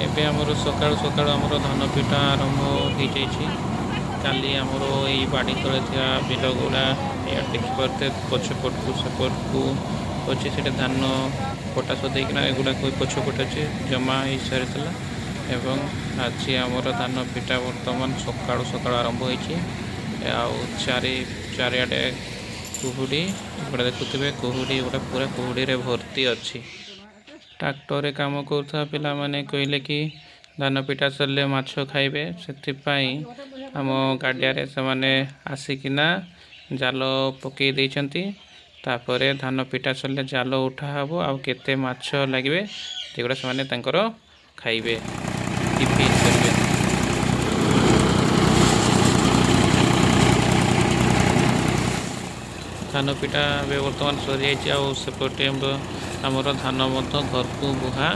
ଏବେ ଆମର ସକାଳୁ ସକାଳୁ ଆମର ଧାନ ପିଟା ଆରମ୍ଭ ହେଇଯାଇଛି। କାଲି ଆମର ଏଇ ବାଡ଼ି ତଳେ ଥିବା ବିଲ ଗୁଡ଼ା, ଇଆଡ଼େ ଦେଖିପାରୁଥିବେ, ପଛପଟକୁ ସେପଟକୁ ଅଛି। ସେଟା ଧାନ ପଟାସ ଦେଇକିନା ଏଗୁଡ଼ାକ ପଛପଟେ ଅଛି, ଜମା ହେଇସାରିଥିଲା। ଏବଂ ଆଜି ଆମର ଧାନ ପିଟା ବର୍ତ୍ତମାନ ସକାଳୁ ସକାଳୁ ଆରମ୍ଭ ହେଇଛି। ଆଉ ଚାରିଆଡ଼େ କୁହୁଡ଼ି ଏଗୁଡ଼ା ଦେଖୁଥିବେ, କୁହୁଡ଼ି ଏଗୁଡ଼ା ପୁରା କୁହୁଡ଼ିରେ ଭର୍ତ୍ତି ଅଛି। ଟ୍ରାକ୍ଟରରେ କାମ କରୁଥିବା ପିଲାମାନେ କହିଲେ କି ଧାନ ପିଟା ସରିଲେ ମାଛ ଖାଇବେ। ସେଥିପାଇଁ ଆମ ଗାଡ଼ିଆରେ ସେମାନେ ଆସିକିନା ଜାଲ ପକେଇ ଦେଇଛନ୍ତି। ତାପରେ ଧାନ ପିଟା ସରିଲେ ଜାଲ ଉଠା ହେବ ଆଉ କେତେ ମାଛ ଲାଗିବେ, ସେଗୁଡ଼ା ସେମାନେ ତାଙ୍କର ଖାଇବେ, ଟିଫିନ୍ କରିବେ। ଧାନ ପିଟା ଏବେ ବର୍ତ୍ତମାନ ସରିଯାଇଛି ଆଉ ସେପଟେ ଆମର ଧାନ ମଧ୍ୟ ଘରକୁ ବୁହା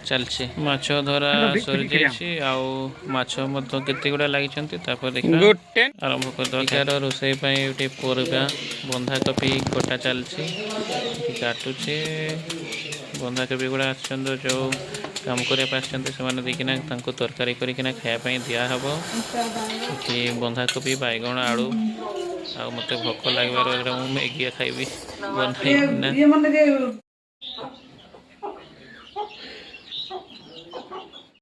ଚାଲିଛି। ମାଛ ଧରା ସରିଯାଇଛି ଆଉ ମାଛ ମଧ୍ୟ କେତେ ଗୁଡ଼ା ଲାଗିଛନ୍ତି। ତାପରେ ଦେଖିବା, ଗୋଟେ ଆରମ୍ଭ କରିଦେବା। ଏହାର ରୋଷେଇ ପାଇଁ ଏଠି ପରିବା ବନ୍ଧାକୋବି କଟା ଚାଲିଛି। ଏଠି କାଟୁଛି ବନ୍ଧାକୋବି ଗୁଡ଼ା। ଆସିଛନ୍ତି, ଯେଉଁ କାମ କରିବା ପାଇଁ ଆସିଛନ୍ତି, ସେମାନେ ଦେଇକିନା ତାଙ୍କୁ ତରକାରୀ କରିକିନା ଖାଇବା ପାଇଁ ଦିଆହେବ। ଏଠି ବନ୍ଧାକୋବି, ବାଇଗଣ, ଆଳୁ। ଆଉ ମୋତେ ଭୋକ ଲାଗିବାରୁ ଏଇଟା ମୁଁ ମ୍ୟାଗି ଖାଇବି ବନେଇକିନା। ଇଏ ମାନେ ଯେ